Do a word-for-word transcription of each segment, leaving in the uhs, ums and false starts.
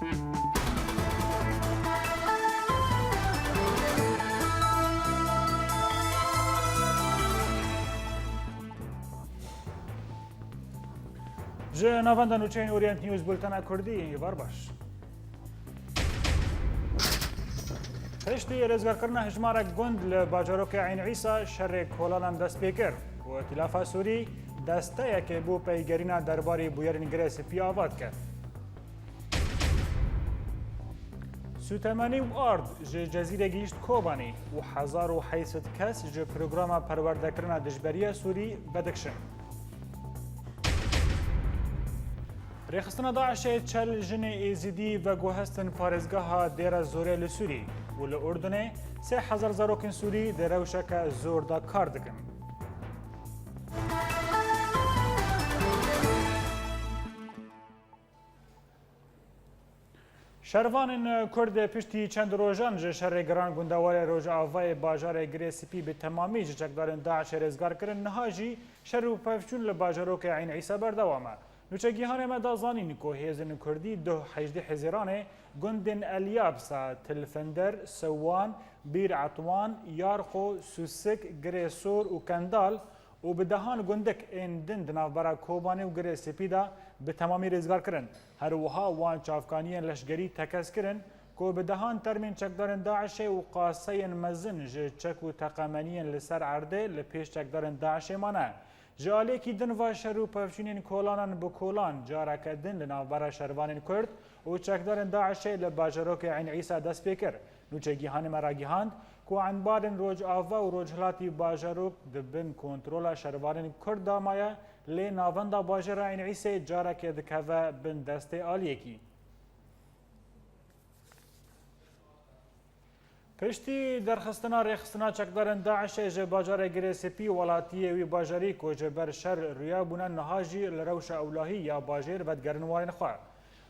Ji navenda nûçeyên Orient News, bultena Kurdî, êvar baş. Piştî rêzgarkirina hejmarek gund li bajarokê Eyn Îsa, şerê kolanan dest pê kir û Îtîlafa Sûrî desteyekê bo peygerîna derbarê bûyerên Girê Spî ava dike. Sûtemenî û ard ji Cezîrê gihîşt Kobanî û hezar û heyt sed kes ji programa perwerdekirina dijberiya Sûrî vedikişin. Rêxistina DAIŞê çel jinê Êzidî veguhestin parêzgeha Dêra Zorê li Sûrî û li Urdunê sê hezar zarokên Sûrî di rewşeke zor de kar dikin. Şervanên Kurd piştî çend rojan ji şerê giran gundewarê Rojavayê bajarê Girê Spî bi temamî ji çekdarên DAIŞê rêzgar kirin, niha jî şer û pevçûn li bajarokê Eyn Îsa berdewam e. Nûçegîhanê me da zanîn ku hêzên Kurdî duh hejdê Hezîranê gundên Elyabsa, Til Finder, Sewan, Bîr Etwan, Yarxo, Sûsik, Girê Sor û Kendal û bi dehan gundik ên din di navbera Kobanê û Girê Spî de bi temamî rêzgar kirin. Her wiha wan çavkaniyên leşgerî tekez kirin ku bi dehan termên çekdarên DAIŞê û qaseyên mezin ji çek û teqemeniyên li ser erdê li pêş çekdarên DAIŞê mane. Ji aliyekî din va şer û pevçûnên kolanan bi kolan careke din li navbera şervanên Kurd û çekdarên DAIŞê li bajarokê Eyn Îsa dest pê kir. Nûçegîhanê me ragihand ku enbarên Rojava û Rojhilatî bajarok di bin kontrola şervanên Kurd de maye, lê navenda bajêra Eyn Îsê careke dikeve bin destê aliyekî. Piştî derxistina rêxistina çekdarên DAIŞê ji bajarê Girê Spî, welatiyê wî bajarî ku ji ber şer rûyabûne, niha jî li rewşa ewlahî ya bajêr vedigerin warên xwe.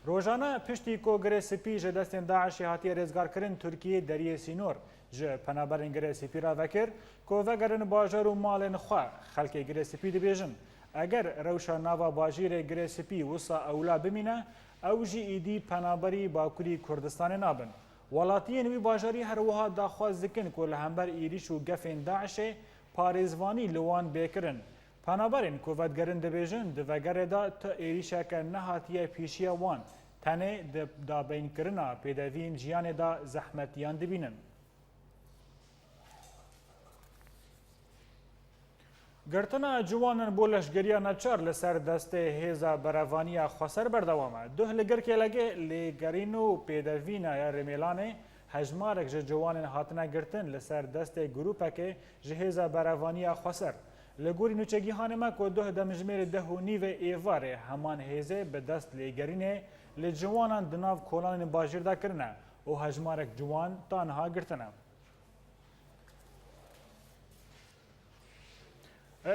Rojane piştî ku Girê Spî ji destên DAIŞê hatiye rêzgarkirin, Tirkiye deriyê sînor ji penaberên Girê Spî re vekir ku vegerin bajar û malên xwe. Xelkê Girê Spî dibêjin, eger rewşa nava bajêrê Girê Spî wisa ewla bimîne, ew jî êdî penaberî Bakurî Kurdistanê nabin. Welatiyên wî bajarî her wiha daxwaz dikin ku li hember êrîş û gefên DAIŞê parêzvanî li wan bê kirin. Penaberên ku vedigerin dibêjin, di vegerê de tu êrîşeke nehatiye pêşiya wan, tenê di dabeyinkirina pêdeviyên jiyanê de zehmetiyan dibînin. Girtina ciwanan bo leşgeriya neçar li ser destê hêza berevaniya xweser berdewam e. Duh li Girkêlegê lêgerîn û pêdevîna ya Rêmêlanê hejmarek ji ciwanên hatine girtin li ser destê grûpekê ji hêza berevaniya xweser. Li gorî nûçegîhanê me ku duh demjimêrê deh û nîvê êvarê heman hêzê bi dest lêgerînê li ciwanan di nav kolanên bajêr de kirine û hejmarek ciwan ta niha girtine.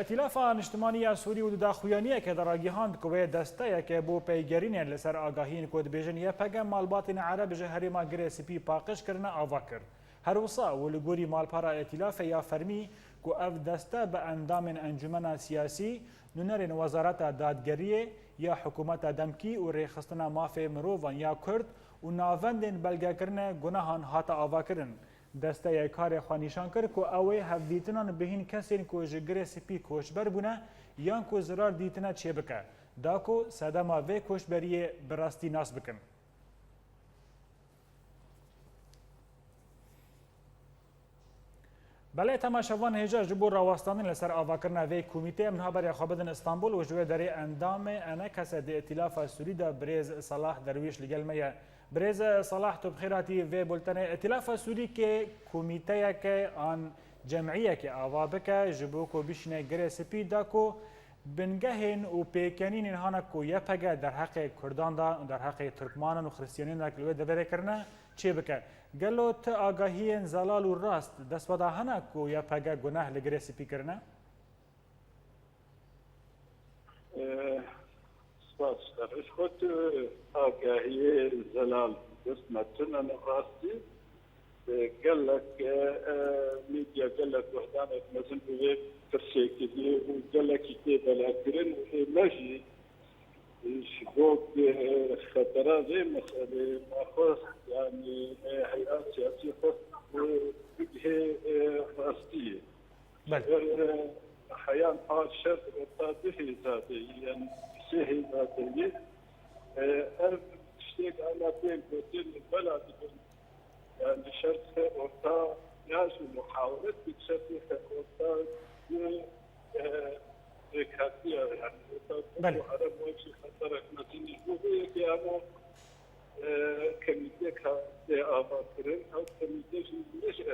Îtîlafa Niştimanî ya Sûrî û di daxuyaniyekê de ragihand ku wê desteyeke bo peygerînê li ser agahiyên ku dibêjin Y P G malbatên Ereb ji herêma Girê Spî paqij kirine ava kir. Her wisa û li gorî malpera Îtîlafê ya fermî ku ev deste bi endamên encûmena siyasî, nûnerên Wezareta Dadgeriyê ya hikûmeta demkî û Rêxistina Mafê Mirovan ya Kurd û navendên belgekirinê gunehan hate avakirin. Desteyê karê xwe nîşan kir ku ew ê hevdîtinan bi hîn kesên ku ji Girê Spî koçber bûne yan ku zirar dîtine çêbike, da ku sedema vê koçberiyê bi rastî nas bikin. Belê temaşevan, hêja ji bo rawestandin li ser avakirina vê komîteyê em niha beriya xwe bidin Stenbol û ji wê derê endamê enekese di Îtîlafa Sûrî de birêz Salah Derwîş li gel me ye. Birêz Salah, tu bi xêr hatî vê bultenê. Îtîlafa Sûrî ke komîteyeke an cemiyeke ava bike ji bo ku bişîne Girê Spî, da ku bingehên û pêkenînên hana ku Y P G derheqê Kurdan de, derheqê Tirkmanan û Xristiyanên de li wê deverê kirine çêbike. Gelo ti agahiyên zelal û rast dest we de hene ku Y P G guneh li Girê Spî kirine? Spas ji te re. Ji xwe tu agahiyê zelal dest me tune ne rastî. Gelek, e, e, medya, gelek guhdanek mezin bi vê pirsê kiriye û gelekî tê belavkirin û ê me jî Ji bo xetera vê meselê me xwest, yanî, e, heyet siyasî xwest, e, bigihê, e, rastiyê. Belê. Eger, e, heyan ha şer orta du hêza de yî, yanî sê hêza de yî, e, ev tiştek ana tên gotin bela dibin. Yanî şer xe orta ya jî muhawelet bi şer xe orta bi, e, rêkatiya, yanî orta Belê. Ereb wekî xeterek mezin ji bo vê yekê hema, e, komîteka tê ava kirin. Ew komîte jî ne ji,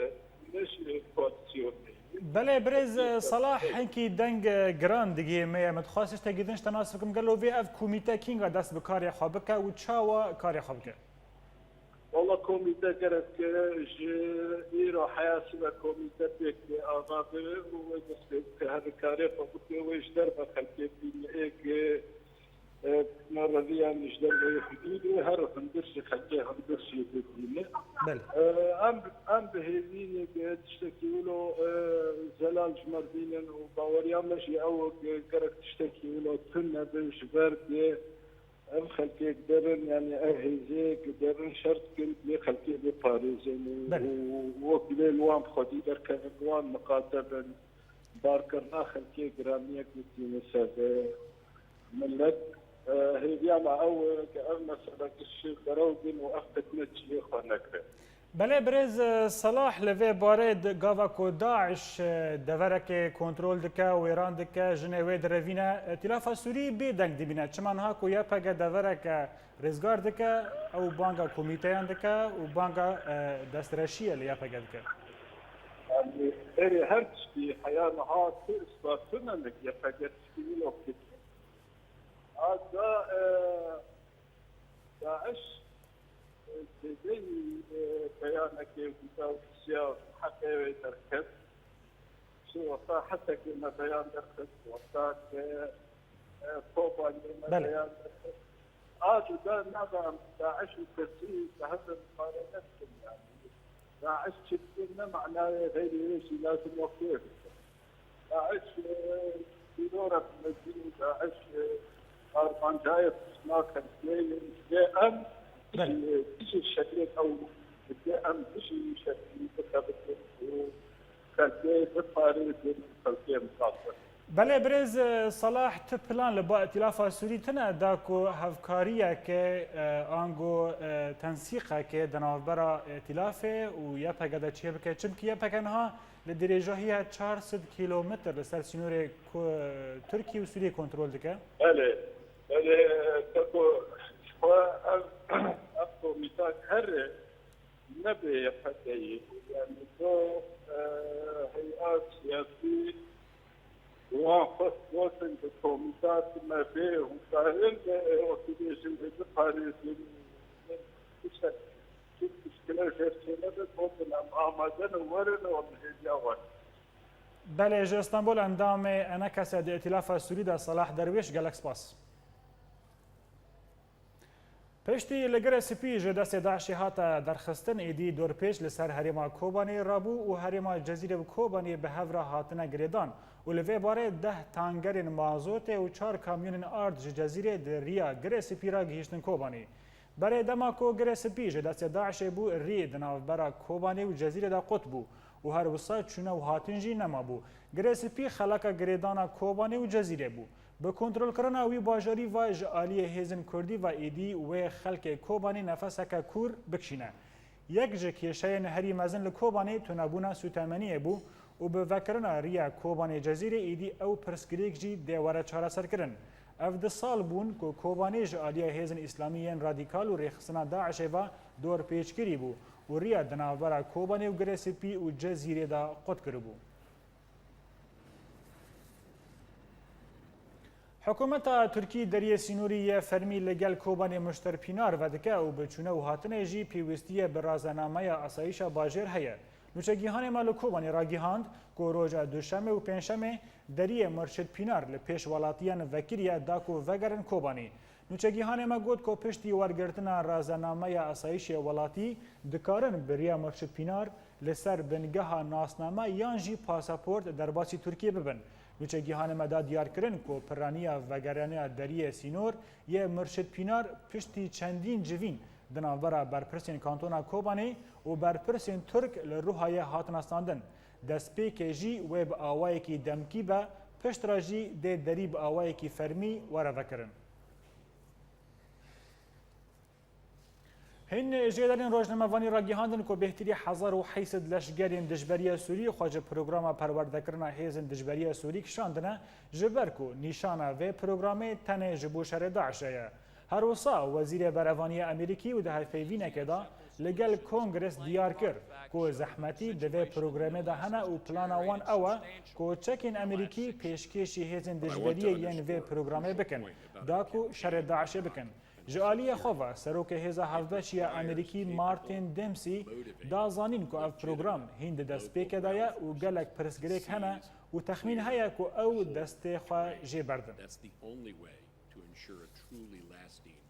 ne ji koalîsyonê. Belê, birêz, e, Salah, hinkî deng, e, giran digihê me ye. Min dixwest tiştekî din ji te nas bikim. Gelo vê ev komîte kînga dest bi karê xwe bike û çawa karê xwe bike? Wala komîte gerek, e, ji îro heya sibe komîte pêk bê ava be û wê dest pê bike, her karê xwe bike, wê ji derve xelkê bîne. Ê ke e, me reviyan ji derveyê xwedî bê, her hundir jî xelkê hundir jî bibîne. Belê. E, em, em bi hêvî ne tiştekî wilo, e, zelal ji me re bînin û baweriya me jî ew e, gerek tiştekî wilo tune be ji ber bê ev xelkê giderin, yanî ev hêzê giderin şer dikin, lê xelkê biparêzin û, Belê. Û wek lê li wan bi xwedî derkevin, li wan miqate bin. Barkirina xelkê giraniyek dîtîne ser vê milet, e, hêviya me ew e ke ev mesele giş berew bin û ev fitne çiyê xwe negire. Belê birêz, e, Salah, li vê barê di gava ku DAIŞ, e, deverekê kontrol dike, wêran dike, jinê wê direvîne, Îtîlafa Sûrî bêdeng dibîne. Çima niha ku YPG devereke rêzgar dike, ew banga komîteyan dike û banga, e, destreşiyê li YPG dike? Yanî, erê her tiştî heya niha tu isbat tune li YPG tiştî wilo kir. A da, e, DAIŞ, e, zêdeyî, e, beyanekê wisa û siya heqê wê derket. Çi wexta hesekê me beyan derxist, wexta ke, e, Kobaniyê me Belê. Beyan derxist. A cuda nava em DAIŞ û kesî bi hev re muqarene dikin, yanî. DAIŞ çi dike ne manayê xeyrê wê jî lazim wek wê bikin. DAIŞ, e, tîrora bi mezin û DAIŞ, e, armancayê tiştna xelkê ye. Lê em Belê. Dijî, dijî şerê ew dike, em dijî şerî bixebitin û xelkê biparêzin, xelkê mixabin. Belê birêz, e, Salah, tu plan li ba Îtîlafa Sûrî tune da ku hevkariyeke, e, ango, e, tensîqeke di navbera Îtîlafê û YPG de çêbike. Çimkî YPG niha li dirêjahiya çar sed kîlometr li ser sînorê ku, Tirkî û Sûriyê kontrol dike. Belê, belê, te ku ji xwe ev, ev komîta her nebe YPG'yê, yanî do, e, heyat siyasî wan xwest gotin bi komîta me bê hûkarin, e, wekî bêjin, e, biparêzin, tiştek, tiştek pişkine jêr çênebe, gotin, em amade ne, werin, em hêviya wan. Belê, ji Îstanbul endamê ENKS'ê di Îtîlafa Sûrî de Salah Derwêş, gelek spas. Piştî li Girê Spî ji destê DAIŞê hate derxistin, êdî dorpêç li ser herêma Kobanê rabû û herêma Cezîrê û Kobanê bi hev re hatine girêdan û li vê barê deh tangerên mazotê û çar kamyonên ard ji Cezîrê di riya Girê Spî re gihîştin Kobanê. Berê dema ku Girê Spî ji destê DAIŞê bû, rî di navbera Kobanê û Cezîrê de qut bû û her wisa çûne û hatin jî nemabû. Girê Spî xeleka girêdana Kobanê û Cezîrê bû. Bi kontrolkirina wî bajarî ve ji aliyê hêzên Kurdî ve êdî wê xelkê Kobanê nefeseke kûr bikişîne. Yek ji kêşeyên herî mezin li Kobanê tunebûna sûtemeniyê bû û bi vekirina riya Kobanê Cezîrê êdî ew pirsgirêk jî dê were çareserkirin. Ev du sal bûn ku Kobanê ji aliyê hêzên îslamî yên radîkal û rêxistina DAIŞê ve dorpêçkirî bû û riya di navbera Kobanê û Girê Spî û Cezîrê de qut kiribû. Hikûmeta Tirkî deriyê sînorî yê fermî li gel Kobanê Muşter Pînar vedike û bi çûne û hatinê jî pêwîstiyê bi razenameya asayîşa bajêr heye. Nûçegîhanê me li Kobanê ragihand ku roja Duşemê û Pêncşemê deriyê Murşid Pînar li pêş welatiyan vekiriye da ku vegerin Kobanê. Nûçegîhanê me got ku piştî wergirtina razenameya asayîşê welatî dikarin bi riya Murşid Pînar li ser bingeha nasname yan jî pasaport derbasî Tirkiyê bibin. Nûçe gihanê me da diyar kirin ku piraniya vegeriyaniya deriyê sînor yê Mirşid Pînar piştî çendîn civîn di navbera berpirsên kantona Kobanê û berpirsên Tirk li Ruhayê hatina standin. Destpêkê jî wê bi awayekî demkî be, piştre jî dê derî bi awayekî fermî were vekirin. Hîn jêderên rojnamevanî ragihandin ku bêhtirî hezar û heyt sed leşgerên dijberiya Sûrî xwe ji programa perwerdekirina hêzên dijberiya Sûrî kişandine, ji ber ku nîşana vê programê tenê ji bo şerê DAIŞ'ê ye. Her wisa Wezîrê Berevaniyê Amerîkî û di hevpeyvînekê de li gel Kongres diyar kir ku zehmetî di vê programê de hene û plana wan ew e ku çekên Amerîkî pêşkêşî hêzên dijberiyê yên vê programê bikin, da ku şerê DAIŞ'ê bikin. Ji aliyê xwe ve, Serokê Hêza Hevbeş ya Amerîkî Martin Dempsey da zanîn ku ev program hîn di destpêkê de ye û gelek pirsgirêk hene û texmîn heye ku ew destê xwe jê berdin. That's the only way to ensure a truly lasting,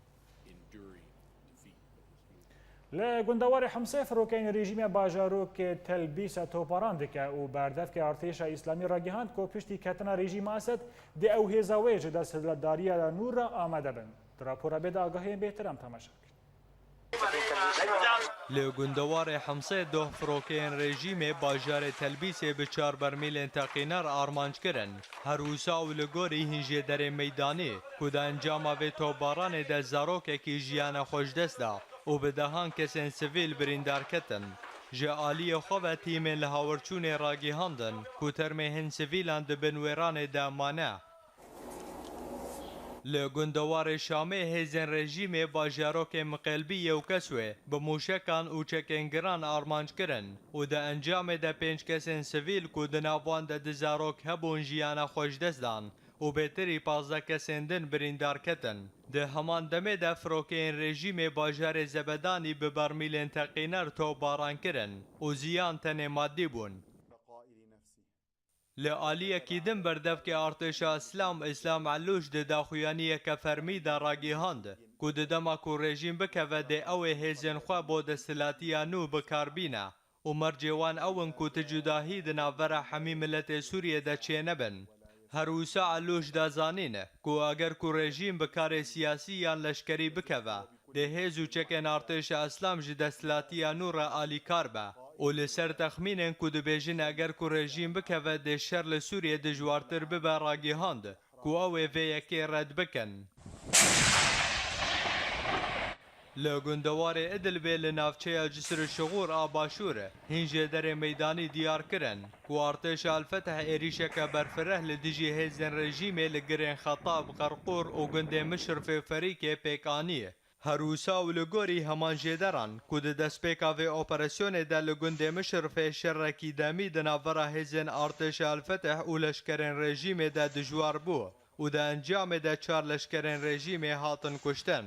enduring defeat of this movement. Li gundewarê Himsê firokeyên rejîmê bajarokê Tel Bîse toparan dike û berdevkê artêşa îslamî ragihand ku piştî ketina rejîma Esed dê ew hêza wê ji desthilatdariya nû re amade bin. Di rapora bê de agahiyên bêhtir em temaşe bikin. Li gundewarê Himsê doh firokeyên rejîmê bajarê Telbîsê bi çar bermîlên teqîner armanc kirin. Her wisa û li gorî hîn jêderên meydanî ku di encama vê topbaranê de zarokekî jiyana xwe ji dest da û bi dehan kesên sivîl birîndar ketin. Ji aliyê xwe ve tîmên li hawirçûnê ragihandin ku termê hin sivîlan di bin wêranê de mane. Li gundewarê Şamê hêzên rejîmê bajarokên Miqelbî, Yewkeswê bi mûşekan û çekên giran armanc kirin û di encamê de pênc kesên sivîl ku di nav wan de du zarok hebûn jiyana xwe ji dest dan û bêtirî pazdeh kesên din birîndar ketin. Di heman demê de firokeyên rejîmê bajarê Zebedanî bi bermîlên teqîner topbaran kirin û ziyan tenê madî bûn. Li aliyekî din berdevkê artêşa Îslam, Îslam Elûş di daxuyaniyeke fermî de ragihand ku di dema ku rejîm bikeve dê ew ê hêzên xwe bo desthilatiya nû bi kar bîne û mercê wan ew in ku ti cudahî di navbera hemî miletê Sûriyê de çênebin. Her wisa Elûş da zanîn ku eger ku rejîm bi karê siyasî yan leşkerî bikeve, dê hêz û çekên artêşa Îslam ji desthilatiya nû re alîkar be û li ser texmînên ku dibêjin eger ku rejîm bikeve dê şer li Sûriyê dijwartir bibe ragihand ku ew ê vê yekê red bikin. Li gundewarê Idilbê li navçeya Cisr Şixûr a Başûr hîn jêderên meydanî diyar kirin ku artêşa El-Feteh êrîşeke berfireh li dijî hêzên rejîmê li girên Xetab, Qerqûr û gundê Mişrifê Ferîkê pêk anî. Her wisa û li gorî heman jêderan ku di destpêka vê operasyonê de li gundê Mişrifê şerekî demî di navbera hêzên artêşa El-Feteh û leşkerên rejîmê de dijwar bû û di encamê de çar leşkerên rejîmê hatin kuştin.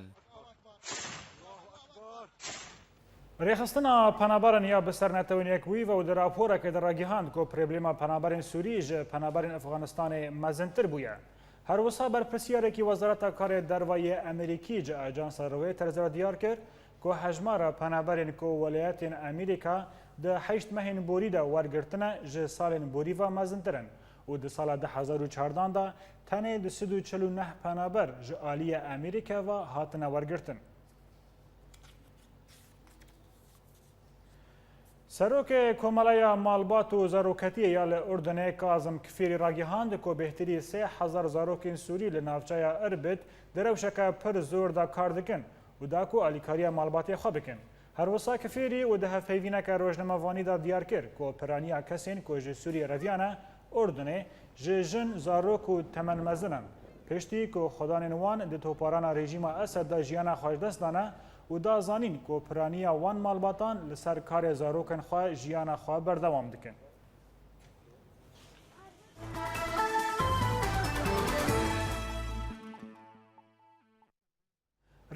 Rêxistina penaberan ya bi ser Netewên Yekbûyî ve û di raporekê de ragihand ku problema penaberên Sûrî ji penaberên Efxanistanê mezintir bûye. Her wisa berpirsiyarekî Wezareta Karê Derve yê Amerîkî ji ajansa Reuters re diyar kir ku hejmara penaberên ku welayetên Amerîka di heşt mehên borî de wergirtine ji salên borî ve mezintir in û di sala du hezar û çardan de tenê du sed û çil û neh penaber ji aliyê Amerîka ve hatine wergirtin. Serokê Komeleya Malbat û Zaroketiyê ya li Urdunê Kazim Kifêrî ragihand ku bêhtirî sê hezar zarokên Sûrî li navçeya Irbid di rewşeke pir zor de kar dikin û da ku alîkariya malbatê xwe bikin. Her wisa Kifêrî û di hevpeyvîneke rojnamevanî de diyar kir ku piraniya kesên ku ji Sûriyê reviyane Urdunê ji jin, zarok û temenmezin in. Piştî ku xwedanên wan di toparana rejîma Esed de jiyana xwe ji dest dane û da zanîn ku piraniya wan malbatan li ser karê zarokên xwe jiyana xwe berdewam dikin.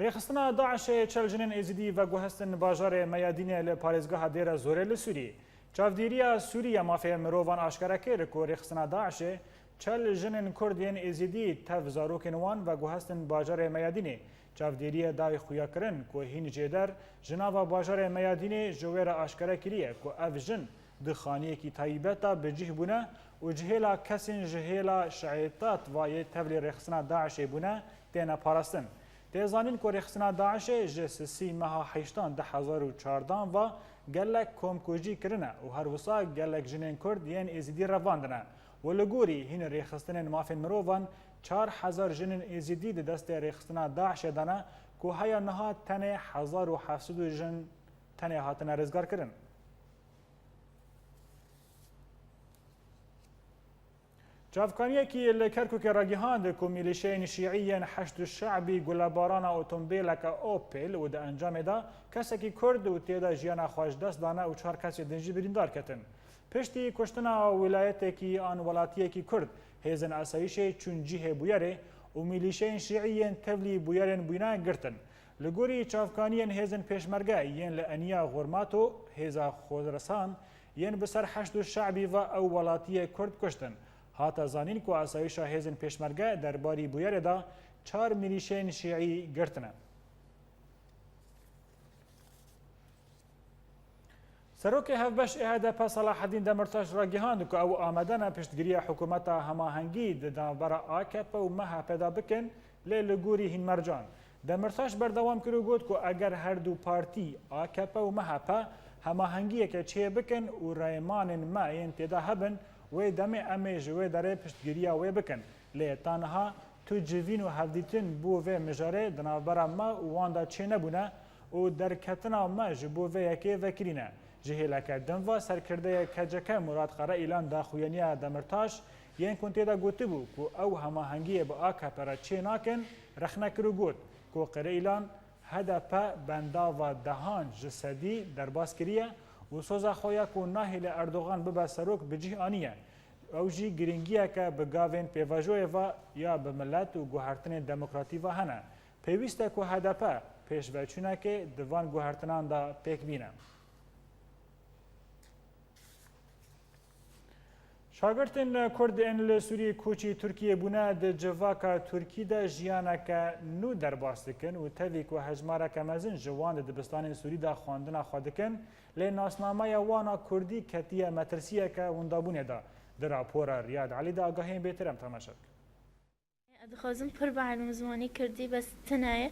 Rêxistina DAIŞ'ê çel jinên Êzidî veguhestin bajarê Meyadînê li parêzgeha Dêra Zorê li Sûrî. Çavdêriya Sûrî ya Mafê Mirovan aşkere kir ku rêxistina DAIŞ'ê çel jinên Kurd yên Êzidî tev zarokên wan veguhestin bajarê Meyadînê. Çavdêriyê dayî xuyakirin ku hîn jêder ji nava bajarê Meyadînê ji wê re aşkere kiriye ku ev jin di xaniyekî taybet de bi cih bûne û cihêla kesên ji hêla Şiîta Tivayê tevlî rêxistina DAIŞê bûne, têne parastin. Tê zanîn ku rêxistina DAIŞê ji sisî meha heştan du hezar û çardan ve gelek komkujî kirine û her wisa gelek jinên Kurd yên Êzidî revandine û li gorî hîn rêxistinên mafên mirovan çar hezar jinên Êzidî di destê rêxistina DAIŞê de ne ku heya niha tenê hezar û heft sed jin tenê hatine rizgarkirin. Çavkaniyekî li Kerkûkê ragihand ku milîşeyên şîî yên Heşd û Şe'bî gulebarana otomobîleke Opel û di encamê de kesekî Kurd û tê de jiyana xwe ji dest dane û çar kesê din jî birîndar ketin. Piştî kuştina wîlayetekî an welatiyekî Kurd, hêzên asayîşê çûn cihê bûyerê û milîşeyên şîî yên tevlî bûyerên bûyine girtin. Li gorî çavkaniyên hêzên pêşmerge yên li eniya Xurmato, hêza Xorasan, yên bi ser Heşd û Şe'bî ve ew welatiyê Kurd kuştin. Hate zanîn ku asayîşa hêzên pêşmerge derbarî bûyerê de çar milîşeyên şîî girtine. Serokê Hevbeş ê H D P Selahedîn Demirtaş ragihand ku ew amade ne piştgiriya hikûmeta hemahengî di navbera A K P û M H P de bikin, lê li gorî hîn mercan. Demirtaş berdewam kir û got ku eger her du partî A K P û M H P hemahengiyeke çê bikin û raymanên me yên tê de hebin, wê demê em ê ji wê derê piştgiriya wê bikin. Lê ta niha tu civîn û hevdîtin bo vê mijarê di navbera me û wan de çênebûne û derketina me ji bo vê yekê vekirî ne. Ji hêleke din ve serkirdeyê K C K Murat Qereîlan daxuyaniya Demirtaş yên ku tê de gotibû ku ew hemahengiyê bi A K P re çê nakin, rexne kir û got ku Qereîlan H D P bendava dehan ji sedî derbas kiriye û soza xwe ya ku nahêle Erdogan bibe serok bi cih aniye. Ew jî girîngiyeke bi gavên pêvajoyê ve ya bi milet û guhertinên demokratî ve hene. Pêwîst e ku H D P pêşveçûnekê di van guhertinan de pêk bîne. Şagirtên Kurd ên li Sûriyê koçî Tirkiyê bûne, di civaka Tirkî de jiyaneke nû derbas dikin û tevî ku hejmareke mezin ji wan di dibistanên Sûrî de xwendina xwe dikin, lê nasnameya wan a Kurdî ketiye metirsiyeke windabûnê de. Di rapora Riyad Elî de agahiyên bêtir em temaşe bikin. Ez dixwazim pir bielmim zimanê kirdî, bes tune ye.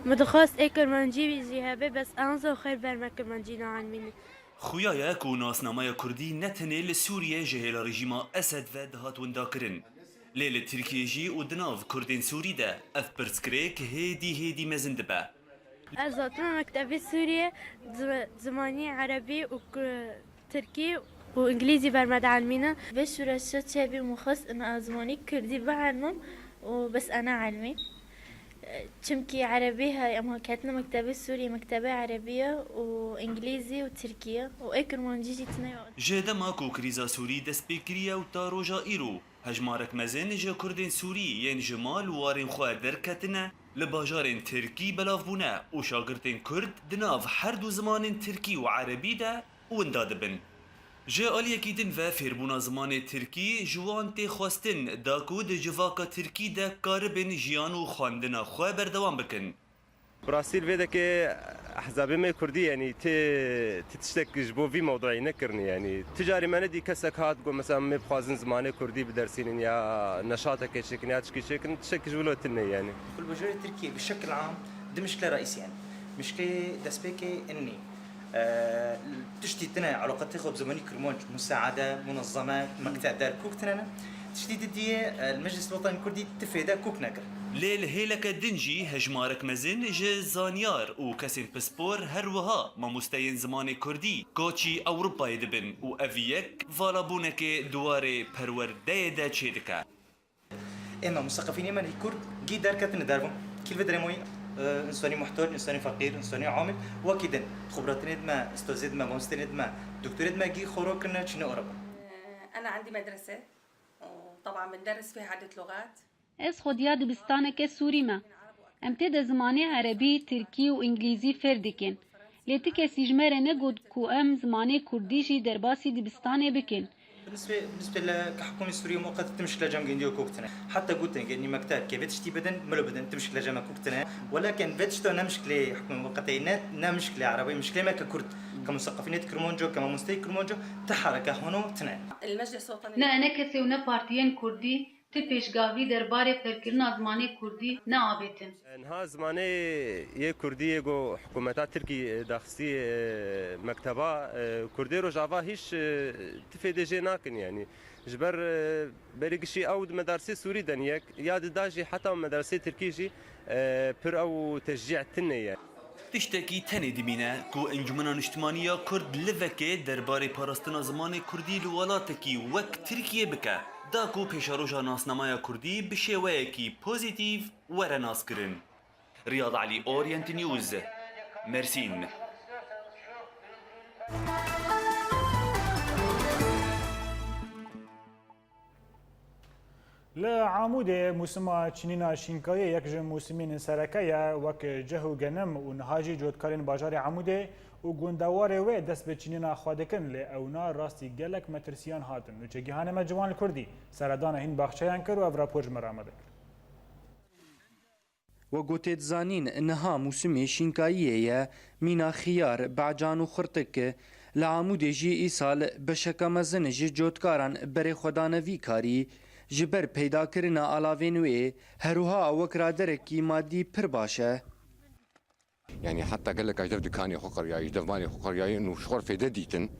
Min dixwest ê kirmancî jî hebe, bes an zor xêr ber me kirmancî neelmînin. Xuya ye ku nasnameya kurdî ne tenê li Sûriyê ji hêla rejîma Esed ve dihat windakirin, lê li Tirkiyê jî û di nav kurdên Sûrî de ev pirsgirêk hêdî hêdî mezin dibe. Ez hatime mektebê Sûriyê, zimanî erebî û tirkî û îngilîzî ber me dielmînin. Vê şûreşê çêbû, min xwest ez zimanî kirdî bielmim û bes ez neelmî. Çimkî erebî heye, em ketine mektebê Sûriyê, mektebê erebî ye û îngilîzî û tirkî ye û ê kirmancî jî tune ye. Ji dema ku krîza Sûrî dest pê kiriye û ta roja îro, hejmarek mezin ji kurdên Sûrî yên ji mal û warên xwe derketine, li bajarên tirkî belav bûne û şagirtên kurd di nav her du zimanên tirkî û erebî de winda dibin. Ji aliyekî din ve fêrbûna zimanê tirkî ji wan tê xwestin da ku di civaka tirkî de karibin jiyan û xwendina xwe berdewam bikin. Bi rastî li vê dekê ehzabê me kurdî, yanî tê, tê tiştek ji bo vî mewduî nekirinî, yanî tu carî me nedî kesek hat got, mesela, em ê bixwazin zimanê kurdî bidersînin ya neşatekê çêkin ya tişkî çêkin, tiştekî ji wilo tune, yanî. Li bajarê Tirkiyê bi şekil am du mişkile reîsî hene. Mişkilê destpêkê inî. Tiştî tune elaqetê xwe bi zimanî kirmanc, musaade, munezeme, mekteb der kûk tune ne. Tiştî didiyê li Meclîs Wetanî Kurdî ti fêde kûk nekir. Lê li hêleke din jî hejmarek mezin ji zanyar û kesên pispor her wiha mamosteyên zimanê kurdî koçî Ewropayê dibin û ev yek valabûnekê di warê perwerdeyê de çêdike. Ême museqefînê me kurd gî derketine dervan. Kî li vê derê moyî, e, însanî muhtac, însanî feqîr, însanî amil, wekî din. Xubratînê dime, ustazê dime, mamostênê dime, doktorê dime gî xoro kirine çîne Ewropa. أنا عندي مدرسة وطبعا بندرس فيها عدة لغات. Ez xwediya dibistaneke Sûrî me. Em tê de zimanê erebî, tirkî û îngilîzî fêr dikin. Lê ti kesî ji me re negot ku em zimanê kurdî jî derbasî dibistanê bikin. Binisbê, binisbê li hikûmê Sûriyê muqet tim şikle cem gindiyo kok tine. Heta gotin genî mekteb ke vê tiştî bidin, milo bidin, tim şikle cem kok tine. Welakin vê tişta ne mişkilê hikûmê muqetê, ne, ne mişkilê erebê, mişkilê me ke kurd. Ke museqefînê di Kirmanco, ke mamosteyê Kirmanco, ti hereke hano tine. Ne enekesê û ne partiyên kurdî ti pêşgavî derbarê perkirina zimanê kurdî ne avêtin. Niha zimanê yê kurdî yê ku hikûmeta tirkî daxistî mekteba kurdê rojava hîç ti fêdê jê nakin, yanî ji ber berî gişî ew di medarsê sûrî de yek ya dida jî heta medarsê tirkî jî pir ew teşcî tine ye. Tiştekî tenê dimîne ku Encûmena Niştimanî ya Kurd livekê derbarê parastina zimanê kurdî li welatekî wek Tirkiye bike, da ku pêşeroja nasnamaya kurdî bi şêweyekî pozîtîf were naskirin. Riyad Elî, Orient News, Mersîn. Li Amûdê mûsima çinîna şînkayê yek ji mûsimên sereke ye, wek ceh û genim û niha jî cotkarên bajarê Amûdê û gundewarê wê dest bi çinîna xwe dikin, lê ewna rastî gelek metirsiyan hatin. Nûçegîhanê me Ciwan li Kurdî seredana hîn baxçeyan kir û ev rapor ji me re amade kir. Wek ku tê dizanîn, niha mûsimê şînkayiyê ye, mîna xiyar, becan û xurtik. Li Amûdê jî îsal beşeke mezin ji cotkaran berê xwe dane vî karî, ji ber peydakirina alavên wê, herwiha wek raderekî madî pir baş e. Yanî heta gelek ji dev dikanê xwe qiriyayî, ji dev malê xwe qiriyayî û ji xwe fêde dîtin,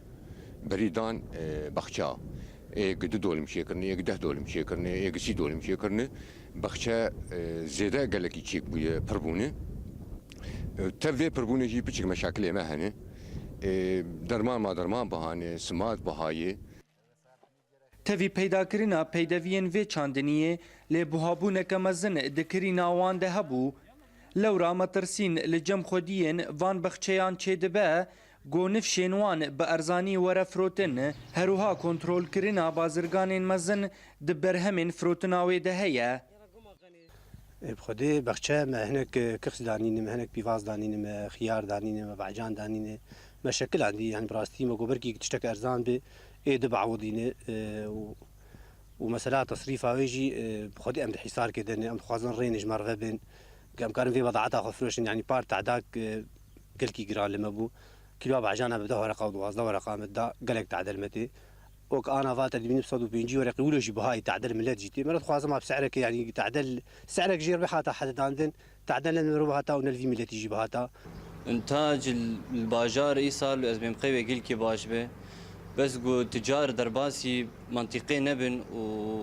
berî dan, e, baxça. Ê gi du dolim çêkirine, ê gi deh dolim çêkirine, ê gi sî dolim çêkirine. Baxçe, e, zêde gelekî çêk bûye, pir bûne. E, tev vê pirbûnê jî piçik meşakilê me hene. E, derman ma derman bihane, simat bihayê. Tevî peydakirina peydeviyên vê çandiniyê lê buhabûneke mezin di kirîna wan de hebû. Lewra metirsîn li cem xwediyên van bexçeyan çêdibe, ku nifşên wan bi erzanî were firotin, herwiha kontrolkirina bazirganên mezin di berhemên firotina wê de heye. Ê, bi xwedê bexçe me hinek, e, kiks danîne, me hinek pîvaz danîne, me xiyar danîne, me becan danîne, me şekilandî, yanî bi rastî me got belkî tiştek erzan be, ê di biewidîne, e, û, û mesela tesrîfa wê jî, e, bi xwedê em di hîsarkê de ne, em dixwazin rênê ji me re vebin, ku em karin vê bedaeta xwe firoşin, yanî par tedak, e, gelkî giran li me bû. Kîloa bacana bi deh wereqa û duwazdeh wereqa min da, gelek tadel me tê. Wek ana va te dibînî bi sed û pêncî wereqî wilo jî bihayî tadel milet jî tê. Me re dixwazim a bi se'rekê, yanî tadel, se'rek jê re bê hata hededandin, tadel ne li me re bihata û ne li vî miletî jî bihata. Intac li bajar îsal ez bêm qey wê gelkî baş be. Bes ku ticar derbasî mantîqê nebin û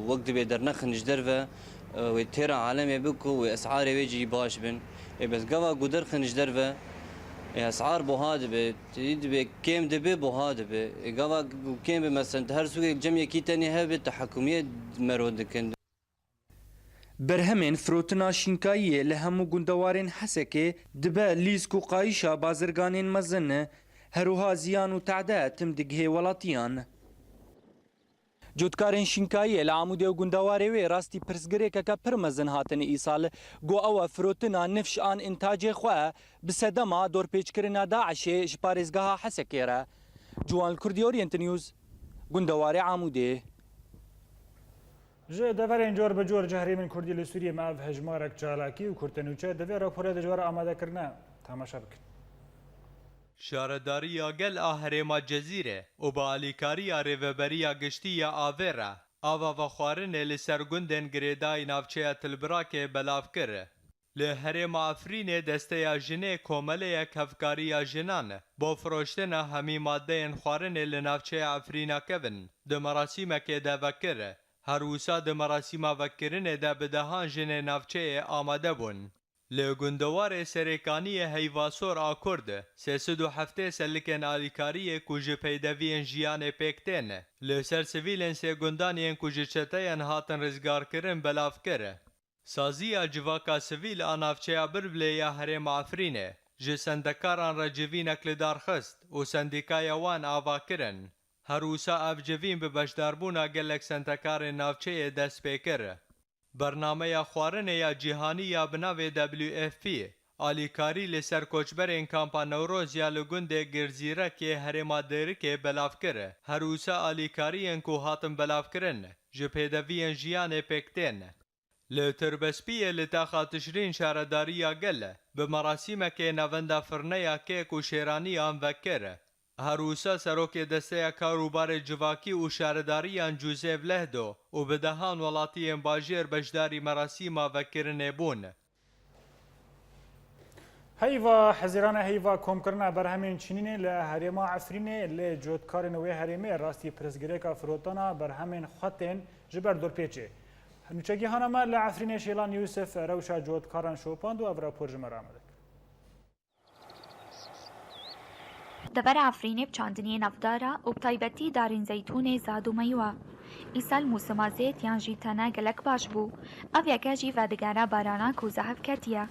wek dibê dernexin ji derve, e, wê têra alemê biku wê esarê wê jî baş bin. Ê bes gava ku derxin ji derve, ê esar buha dibe, tê dibe kêm dibe, buha dibe. Ê gava ku kêm be, meselen, tu her sûkek cem yekî tenê hebe, tu hekûmiyê mero dikin. Berhemên firotina şînkayiyê li hemû gundewarên Hesekê dibe lîsk û qayîşa bazirganên mezin, herwiha ziyan û tade tim digihê welatiyan. Cotkarên şînkayiyê li Amûdê û gundewarê wê rastî pirsgirêkeke pir mezin hatine îsal, ku ew e firotina nifş an întacê xwe bi sedema dorpêçkirina DAIŞê ji parêzgeha Hesekê re. Ciwan Kurdî, Orient News, gundewarê Amûdê. Ji deverên cor bi cor cehrîmên kurdî li Sûriyê me ev hejmarek çalakî û kurtenûçe di vê raporê de ji we re amade kirine. Temaşe bikin. Şaredariya Gel a Herêma Cezîrê û bi alîkariya Rêveberiya Giştî ya Avê re ava vexwarinê li ser gundên girêdayî navçeya Tilbirakê belav kir. Li herêma Efrînê desteya jinê komeleyek hevkariya jinan bo firoştina hemî madeyên xwarinê li navçeya Efrîna kevin di merasîmekê de vekir. Her wisa di merasîma vekirinê de bi dehan jinê navçeyê amade bûn. Li gundewarê Serêkaniyê Heyvasor a Kurd sê sed û heftê selikên alîkariyê ku ji peydeviyên jiyanê pêk tên, li ser sivîlên sê gundan yên ku ji çeteyên hatin rizgarkirin belav kir. Saziya Civaka Sivîl a navçeya Bilbilê ya herêma Efrînê ji sendekaran re civînek li dar xist û sendîkaya wan ava kirin. Her wisa ev civîn bi beşdarbûna gelek sendekarên navçeyê dest pê kir. Bernameya xwarinê ya cîhanî ya bi navê W F P alîkarî li ser koçberên Kampa Newroz ya li gundê Girzîrek yê herêma Dêrikê belav kir. Her wisa alîkariyên ku hatin belavkirin ji pêdeviyên jiyanê pêk tên. Li Tirbespiyê li taxa Tişrîn Şaredariya Gel bi merasîmekê navenda firneya kêk û şêraniyan vekir. Her wisa serokê Desteya Kar û Barê Civakî û Şaredariyan Joseph Lehdo û bi dehan welatiyên bajêr beşdarî merasîma vekirinê bûn. Heyva hezîrane heyva komkirina berhemên çinînê li herêma Efrînê, lê cotkarên wê herêmê rastî pirsgirêka firotana berhemên xwetên ji ber dorpêçê. Nûçegihana me li Efrînê Şêlan Yûsif rewşa cotkaran şopand û ev rapor ji me re amade kir. Devera Efrînê bi çandiniyê navdar e û bi taybetî darên zeytûnê, zad û meywe. Îsal mûsima zêd yan jî tene gelek baş bû. Ev yeke jî vedigere barana ku zehf ketiye.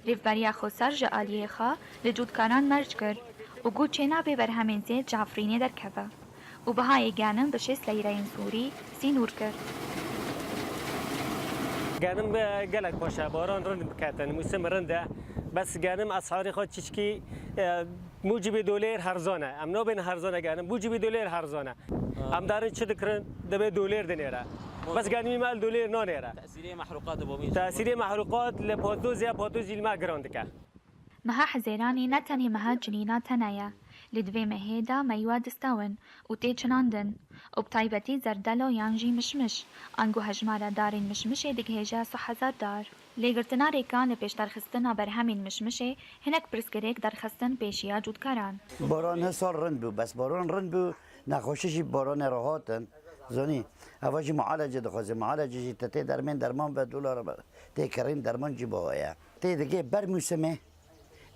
Rêvberiya Xweser ji aliyê xwe li cotkaran merc kir û got çênabe berhemên zêd ji Efrînê derkeve. Û bihayê genim bi şêst leyreyên Sûrî sînor kir. Genim, e, gelek xweş e, baran rind ketin, mûsim rind e. Bes genim esarê xwe çiçkî, e, mûcibê dolêr herzan e. Em nabên herzan e genim, mûcibê dolêr herzan e. Em darin çi dikirin, dibê dolêr dinêre. Bes genimî me el dolêr nanêre. Tesîrê mehrûqat bo min. Tesîrê mehrûqat li patozê, patozî li me giran dike. Meha Hezêranê ne tenê meha cinîna tene ye. Li di vê mehê de meywe distewin û tê çinandin û bi taybetî zerdelo yan jî mişmiş, ango hejmara darên mişmişê digihêje sih hezar dar. Lêgirtina rêkan li pêşderxistina berhemên mişmişê hinek pirsgirêk derxistin pêşiya cotkaran. Baran he sal rind bû, bes baran rind bû, nexweşî jî bi baranê re hatin. Zanî, eva jî mualece dixwaze, mualece jî te tê dermên derman ve dolar tê kirîn derman jî baha ye. Tê digê ber mûsimê.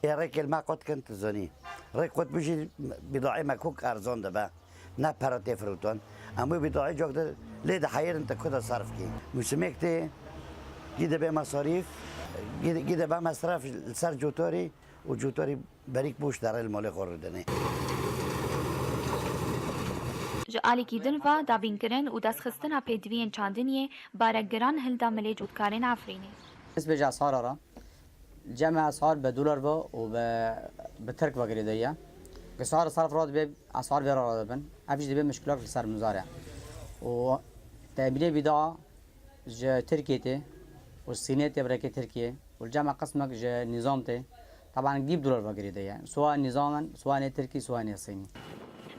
Ê rêkê li me qut kin, tu zanî. Rêk qut bû jî bîdaî me kok erzan dibe. Ne pere tê firotan. Em wê bîdaî cok de lê diheyîrin te ku de serf kî. Mûsimêk tê, gî dibe mesarîf, gî, gî dibe mesref li ser cotarî û cotarî berîk boş derê li malê xwe rûdinê. Ji alîkî din ve dabînkirin û destxistina pêdiviyên çandiniyê barek giran hilda milê cotkarên Efrînê. Nisbê ji esara re, cem esar bi dolar ve û bi, bi tirk ve girêdayî ye. Esar serf re dibe, esar vê re re dibin. Ev jî dibe mişkilak li ser mizar e. Û temînê bîda ji Tirkiyê tê û Sînê tê bi rêkê Tirkiyê û li cem qismek ji nîzam tê. Teban gî bi dolar ve girêdayî ye. Siwa nîzam in, siwa nê tirkî, siwa nê sînî.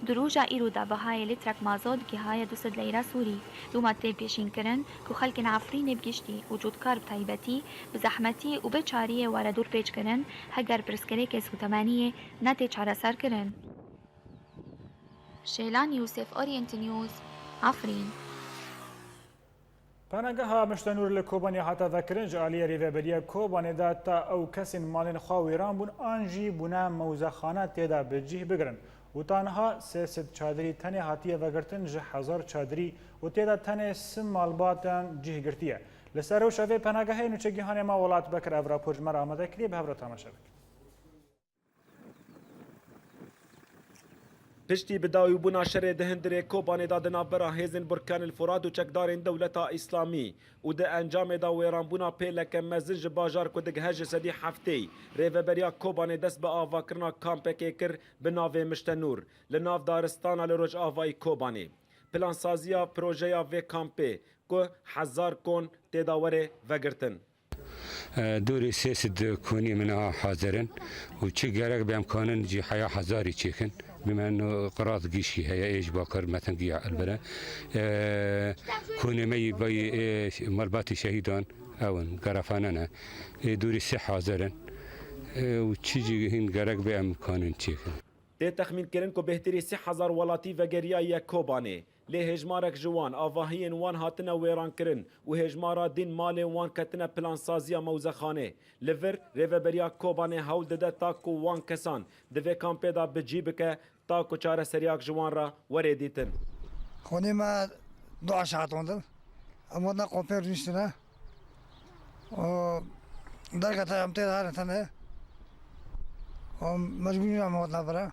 Di roja îro de bihayê lîtrek mazot gihaye du sed leyra Sûrî. Loma tê pêşînkirin ku xelkên Efrînê bi giştî û cotkar bi taybetî bi zehmetî û bê çariyê were dorpêçkirin, heger pirsgirêkê sotemeniyê ne tê çareserkirin. Şêlan Yûsif, Orient News, Efrîn. Penageha Miştenûr li Kobanê hate vekirin, ji aliyê Rêveberiya Kobanê de ta ew kesên malên xwe wêran bûn an jî bûne mewzexane tê de bi cih bigirin û ta niha sê sed çadirî tenê hatiye vegirtin ji hezar çadirî û tê de tenê sî malbatan cih girtiye. Li ser rewşa vê penagehê nûçegîhanê me Welat Bekir ev rapor ji me re amade kiriye, bi hev re temaşe bikin. Piştî bidawîbûna şerê di hundirê Kobanê de di navbera hêzên Burkan el Furat û çekdarên Dewleta Îslamî û di encamê de wêranbûna pêleke mezin ji bajar ku digihe ji sedî heftê, Rêveberiya Kobanê dest bi avakirina kampekê kir bi navê Miştenûr li nav daristana li rojavayî Kobanê. Plansaziya projeya vê kampê ku hezar kon tê de were vegirtin. Dorê sê sed konî min a hazir in û çi gerek be em kanin jî heya hezarî çêkin. Bi me no qirat gişkî heye, ê ji bakir metin giya elbere. Konê me yî bayî ê malbatê şehîdan ew in, gerefane ne. Ê dorê sê hazir in. Û çi jî hîn gerek be em kanin çêkin. Tê texmînkirin ku bêhtirî sê hezar welatî vegeriyaye Kobanê. Lê hêjmarek ji wan, avahiyên wan hatine wêrankirin û hêjmara din malên wan ketine plansaziya mewzexanê. Li vir, Rêveberiya Kobanê hewl dide ta ku wan kesan di vê kampê de bi cî bike, ta ku çareseriyak ji wan re were dîtin. Xwînê me du eşat ondin. Em hatine kampê rûniştine. Û derkete em tê de herin tenê. Û mecbûrî em hatine vir e.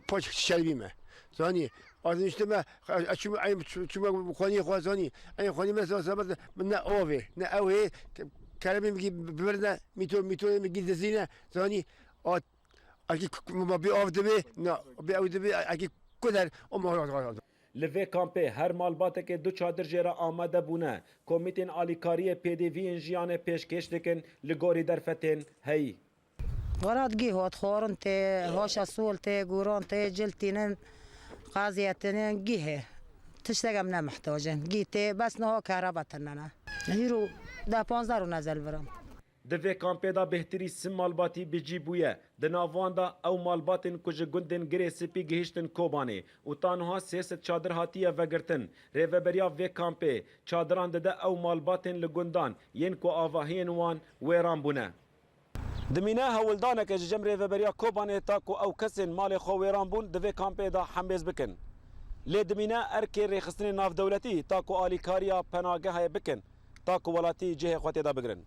Paç şerbî me. Zanî, ez niştime, ez çûme, ez çûme xaniyê xwe zanî. Ey xanî me zan, zan, min ne avê, ne ew ê, keremê min gî bibirine, mîto, mîto min gî dizîne, zanî, a, a kî ma bê av dibê, na, bê ew dibê, a kî kuder, o ma. Li vê kampê her malbatekê du çadir jê re amade bûne. Komîtên alîkariyê pêdiviyên jiyanê pêşkêş dikin li gorî derfetên heyî. Welat gî hot, xorin tê, hoşa sol tê, guron tê, cil tînin, qaziyetinin gî hê. Tiştek em ne mihtacin. Gî tê, bes niha kereba tine ne. Hîro deh panzdeh rû nezel viram. Di vê kampê de bêhtirî sî malbatî bi cî bûye. Di nav wan de ew malbatên ku ji gundên Girê Spî gihîştin Kobanê û ta niha sê sed çadir hatiye vegirtin. Rêveberiya vê kampê çadiran dide ew malbatên li gundan yên ku avahiyên wan wêran bûne. Dimîne hewldaneke ji cem Rêveberiya Kobanê ta ku ew kesên malê xwe wêran bûn di vê kampê de hembêz bikin. Lê dimîne erkê rêxistinên navdewletî ta ku alîkariya penagehê bikin, ta ku welatî cihê xwe tê de bigirin.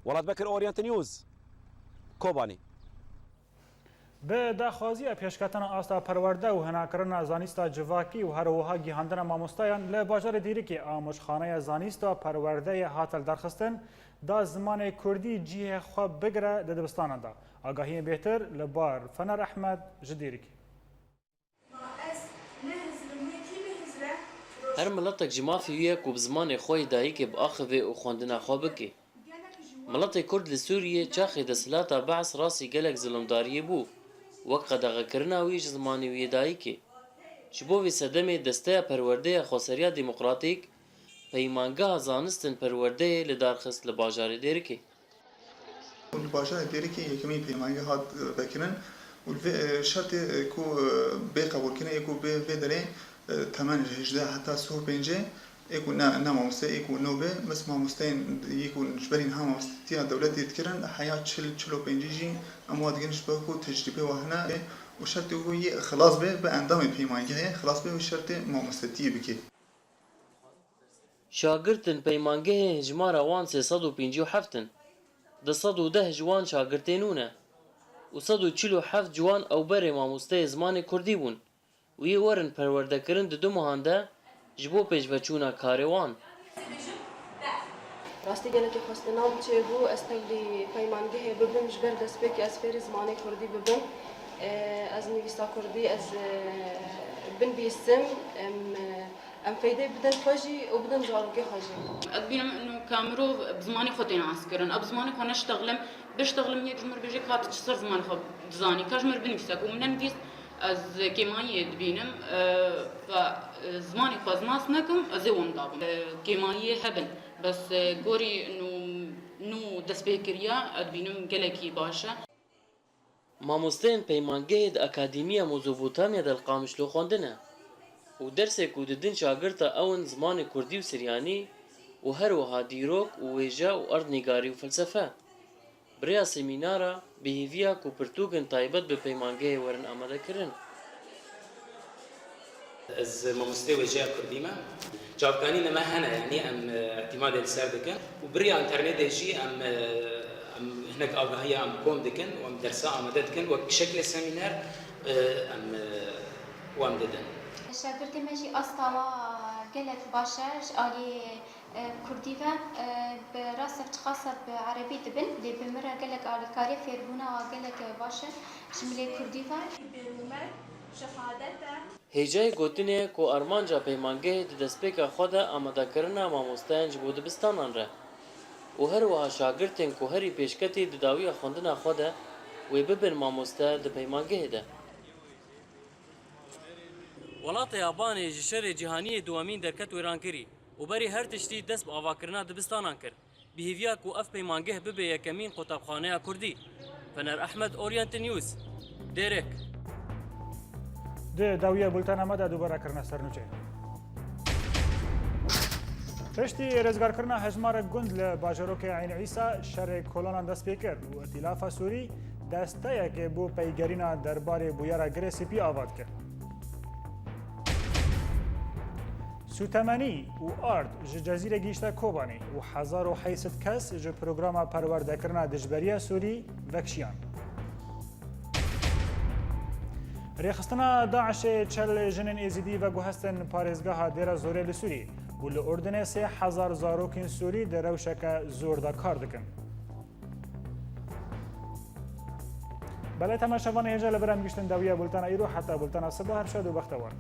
Welat Bekir, Orient News, Kobanî. Bi daxwaziya pêşketina asta perwerde û hinakirina zanîsta civakî û her wiha gihandina mamosteyan li bajarê Dêrikê, amojxaneya zanîsta perwerdeyê hate lidarxistin, da zimanê kurdî cihê xwe bigire di dibistanan de. Agahiyên bêhtir li bar Fener Ehmed ji Dêrikê. Her miletek ji mafê wî ye ku bi zimanê xwe yê dayikê biaxive û xwendina xwe bike. Miletê Kurd li Sûriyê çaxê desthilata Bees rastî gelek zilimdariyê bû, wek qedexekirina wî ji zimanê wî yê dayikê. Ji bo vê sedemê Desteya Perwerdeya Xweseriya Demokratîk peymangeha zanistin perwerdeyê li dar xist li bajarê Dêrikê. Li bajarê Dêrikê yekemîn peymangeh hat, e, vekirin û li vê, e, şertê, e, ku, e, bê qebûlkirinê yê ku bê vê derê, e, temen ji hejdeh heta sih û pêncê, ê ku ne, ne mamoste, ê ku nû be, mis mamosteyên yê ku ji berî niha mamostetiya dewletê dikirin, heya çil, çil û pêncî jî em wa digin ji ber ku tecrîbê wa hene û şertê ku yê xilas be, be endamê peymangehê, xilas be wê şertê mamostetiyê bike. Şagirtên peymangehê hijmara wan sê sed û pêncî û heft in. Du sed û deh ji wan şagirtê nû ne û sed û çil û heft ji wan ew berê mamosteyê zimanê kurdî bûn û yê werin perwerdekirin di du mehan de ji bo pêşveçûna karê wan. Rastî gelekî xwestina min çêbû ez tevlî peymangehê bibim, ji ber destpêkê ez fêrî zimanê kurdî bibim. Ez nivîsa kurdî, ez binivîsim, em, em feydê bidin xwe jî û bidin zarokê xwe jî. Ez dibînim ino ka mirov bi zimanê xwe tê naskirin. Ez bi zimanê xwe neştexlim, biştexlim yek ji min re bêje ka tu çi ser zimanê xwe dizanî, ka ji min re binivîse ku min nenivîst, ez kêmayiyê dibînim, e, ve, e, zimanê xwe ez nas nekim, ez ê wenda bim. E, kêmayiyê hebin, bes, e, gorî nû, nû destpêkiriya, ez dibînim gelekî baş e. Mamosteyên peymangehê di Akademiya Mezopotamya de li Qamişlo xwendine û dersê ku didin şagirta ew in zimanê kurdî û siryanî û her wiha dîrok û wêje û erdnîgarî û felsefe. Bi rêya semînara bi hêviya ku pirtûkên taybet bi peymangehê werin amadekirin. Ez mamosteyê wêjeya kurdî me. Çavkanî me hene, yanî em, e, îtîmadê li ser dikin û bi rêya înternetê jî em, e, em hinek agahiya em kom dikin û em dersa amade dikin, wek şeklê semîner, e, em, e, wan didin. Şagirtê me jî asta wa gelek baş e ji alî E, kurdî ve, e, bi rastî çiqas bi erebî dibin, lê bi min re gelek alîkarî fêrbûna wa gelek baş e ji milê kurdî ve. Hêjayê gotinê ye ku armanca peymangehê di destpêka xwe de amadekirina mamosteyan ji bo dibistanan re û her wiha şagirtên ku herî pêşketî di dawiya xwendina xwe de wê bibin mamoste di peymangehê de. Welatê Yabanê ji şerê cîhanî yê duwemîn derket wêrankirî û berî her tiştî dest bi avakirina dibistanan kir, bi hêviya ku ev peymangeh bibe yekemîn qutabxaneya kurdî. Fener Ehmed, Orient News, Dêrek. Di dawiya bultena me de dubare kirine ser nûçeyê. Piştî rêzgarkirina hejmarek gund li bajarokê Eyn Îsa, şerê kolanan dest pê kir û Îtîlafa Sûrî desteyekê bo peygerîna derbarê bûyera Girê Spî ava dike. Sûtemenî û ard ji Cezîrê gihîşte Kobanê û hezar û heyt sed kes ji programa perwerdekirina dijberiya Sûrî vekişiyan. Rêxistina DAIŞê çel jinên Êzidî veguhestin parêzgeha Dêra Zorê li Sûrî û li Urdinê sê hezar zarokên Sûrî di rewşeke zor de kar dikin. Belê temaşevanê hêja li vir em giştin dawiya bultena îro, heta bultena siba her şad û bextewar.